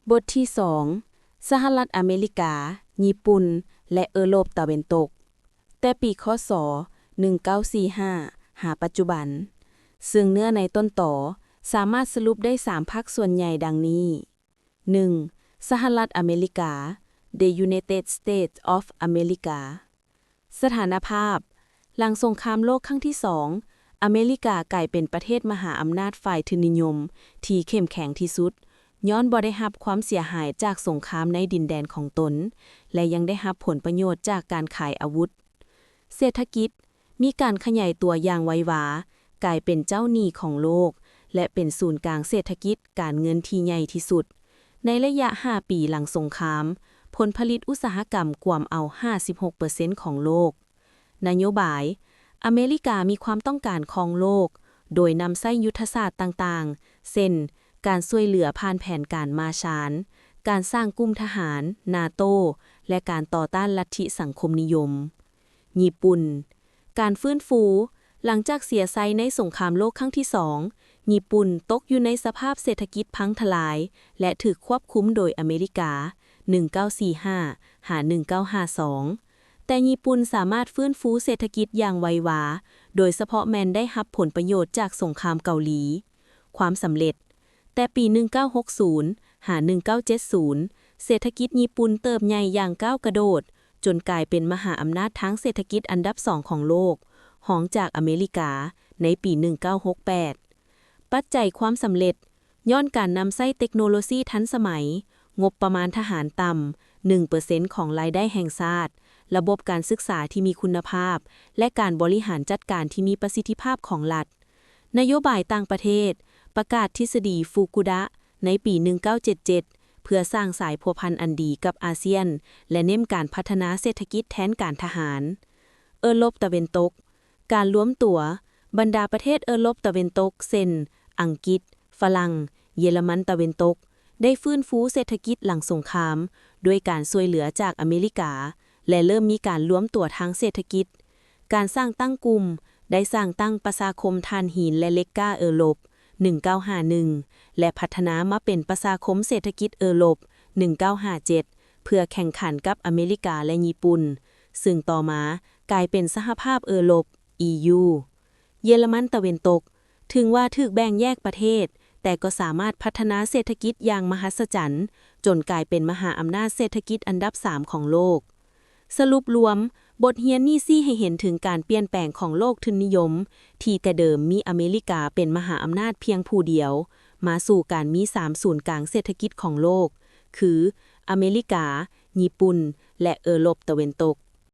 ບົດທີສອງ ສະຫະລັດອາເມລິກາ, ຍີ່ປຸ່ນ ແລະ ເອີຣົບຕາເວັນຕົກ, ແຕ່ປີ ຄ.ສ. ໜຶ່ງເກົ້າສີ່ຫ້າ ຫາປັດຈຸບັນ, ເຊິ່ງເນື້ອໃນຕົ້ນຕໍສາມາດສະຫຼຸບໄດ້ສາມພາກສ່ວນໃຫຍ່ດັ່ງນີ້. ໜຶ່ງ ສະຫະລັດອາເມລິກາ, The United States of America. ສະຖານະພາບ, ຫຼັງສົງຄາມໂລກຄັ້ງທີສອງ, ອາເມລິກາກາຍເປັນປະເທດມະຫາອຳນາດຝ່າຍທຶນນິຍົມທີ່ເຂັ້ມແຂງທີ່ສຸດ, ຍ້ອນບໍ່ໄດ້ຮັບຄວາມເສຍຫາຍຈາກສົງຄາມໃນດິນແດນຂອງຕົນ ແລະ ຍັງໄດ້ຮັບຜົນປະໂຫຍດຈາກການຂາຍອາວຸດ. ເສດຖະກິດມີການຂະຫຍາຍຕົວຢ່າງໄວວາ, ກາຍເປັນເຈົ້າໜີ້ຂອງໂລກ ແລະ ເປັນສູນກາງເສດຖະກິດການເງິນທີ່ໃຫຍ່ທີ່ສຸດ. ໃນໄລຍະຫ້າປີຫຼັງສົງຄາມ, ຜົນຜະລິດອຸດສາຫະກຳກວມເອົາຫ້າສິບຫົກເປີເຊັນຂອງໂລກ. ນະໂຍບາຍ, ອາເມລິກາມີຄວາມຕ້ອງການຄອງໂລກ, ໂດຍນຳໃຊ້ຍຸດທະສາດຕ່າງໆ ເຊັ່ນ ການຊ່ວຍເຫຼືອຜ່ານແຜນການມາຊານ, ການສ້າງກຸ່ມທະຫານ, ນາໂຕ ແລະ ການຕໍ່ຕ້ານລັດທິສັງຄົມນິຍົມ. ຍີ່ປຸ່ນ, ການຟື້ນຟູ, ຫຼັງຈາກເສຍໄຊໃນສົງຄາມໂລກຄັ້ງທີສອງ, ຍີ່ປຸ່ນຕົກຢູ່ໃນສະພາບເສດຖະກິດພັງທະລາຍ ແລະ ຖືກຄວບຄຸມໂດຍອາເມລິກາ ໜຶ່ງເກົ້າສີ່ຫ້າ ຫາ ໜຶ່ງເກົ້າຫ້າສອງ, ແຕ່ຍີ່ປຸ່ນສາມາດຟື້ນຟູເສດຖະກິດຢ່າງໄວວາ, ໂດຍສະເພາະແມ່ນໄດ້ຮັບຜົນປະໂຫຍດຈາກສົງຄາມເກົາຫຼີ. ຄວາມສຳເລັດ, ແຕ່ປີ ໜຶ່ງເກົ້າຫົກສູນ ຫາ ໜຶ່ງເກົ້າເຈັດສູນ, ເສດຖະກິດຍີ່ປຸ່ນເຕີບໃຫຍ່ຢ່າງກ້າວກະໂດດ, ຈົນກາຍເປັນມະຫາອຳນາດທາງເສດຖະກິດອັນດັບສອງຂອງໂລກ, ຮອງຈາກອາເມລິກາໃນປີ ໜຶ່ງເກົ້າຫົກແປດ. ປັດໄຈຄວາມສຳເລັດ, ຍ້ອນການນຳໃຊ້ເຕັກໂນໂລຊີທັນສະໄໝ, ງົບປະມານທະຫານຕ່ຳ ໜຶ່ງເປີເຊັນຂອງລາຍໄດ້ແຫ່ງຊາດ, ລະບົບການສຶກສາທີ່ມີຄຸນນະພາບ ແລະ ການບໍລິຫານຈັດການທີ່ມີປະສິດທິພາບຂອງລັດ. ນະໂຍບາຍຕ່າງປະເທດ, ປະກາດທິດສະດີຟູກຸດະໃນປີ ໜຶ່ງເກົ້າເຈັດເຈັດ ເພື່ອສ້າງສາຍພົວພັນອັນດີກັບອາຊຽນ ແລະ ເນັ້ນການພັດທະນາເສດຖະກິດແທນການທະຫານ. ເອີຣົບຕາເວັນຕົກ, ການລວມຕົວ, ບັນດາປະເທດເອີຣົບຕາເວັນຕົກ ເຊັ່ນ ອັງກິດ, ຝຣັ່ງ, ເຢຍລະມັນຕາເວັນຕົກ ໄດ້ຟື້ນຟູເສດຖະກິດຫຼັງສົງຄາມ ດ້ວຍການຊ່ວຍເຫຼືອຈາກອາເມລິກາ ແລະ ເລີ່ມມີການລວມຕົວທາງເສດຖະກິດ. ການສ້າງຕັ້ງກຸ່ມ, ໄດ້ສ້າງຕັ້ງປະຊາຄົມຖ່ານຫີນ ແລະ ເຫຼັກກ້າເອີຣົບ ໜຶ່ງເກົ້າຫ້າໜຶ່ງ ແລະ ພັດທະນາມາເປັນປະຊາຄົມເສດຖະກິດເອີຣົບ ໜຶ່ງເກົ້າຫ້າເຈັດ ເພື່ອແຂ່ງຂັນກັບອາເມລິກາ ແລະ ຍີ່ປຸ່ນ, ເຊິ່ງຕໍ່ມາກາຍເປັນສະຫະພາບເອີຣົບ ອີຢູ. ເຢຍລະມັນຕາເວັນຕົກ, ເຖິງວ່າຖືກແບ່ງແຍກປະເທດ, ແຕ່ກໍສາມາດພັດທະນາເສດຖະກິດຢ່າງມະຫັດສະຈັນ, ຈົນກາຍເປັນມະຫາອຳນາດເສດຖະກິດອັນດັບສາມຂອງໂລກ. ສະຫຼຸບລວມ, ບົດຮຽນນີ້ຊີ້ໃຫ້ເຫັນເຖິງການປ່ຽນແປງຂອງໂລກທຶນນິຍົມ ທີ່ແຕ່ເດີມມີອາເມລິກາເປັນມະຫາອຳນາດພຽງຜູ້ດຽວ, ມາສູ່ການມີສາມສູນກາງເສດຖະກິດຂອງໂລກ, ຄື ອາເມລິກາ, ຍີ່ປຸ່ນ ແລະ ເອີຣົບຕາເວັນຕົກ.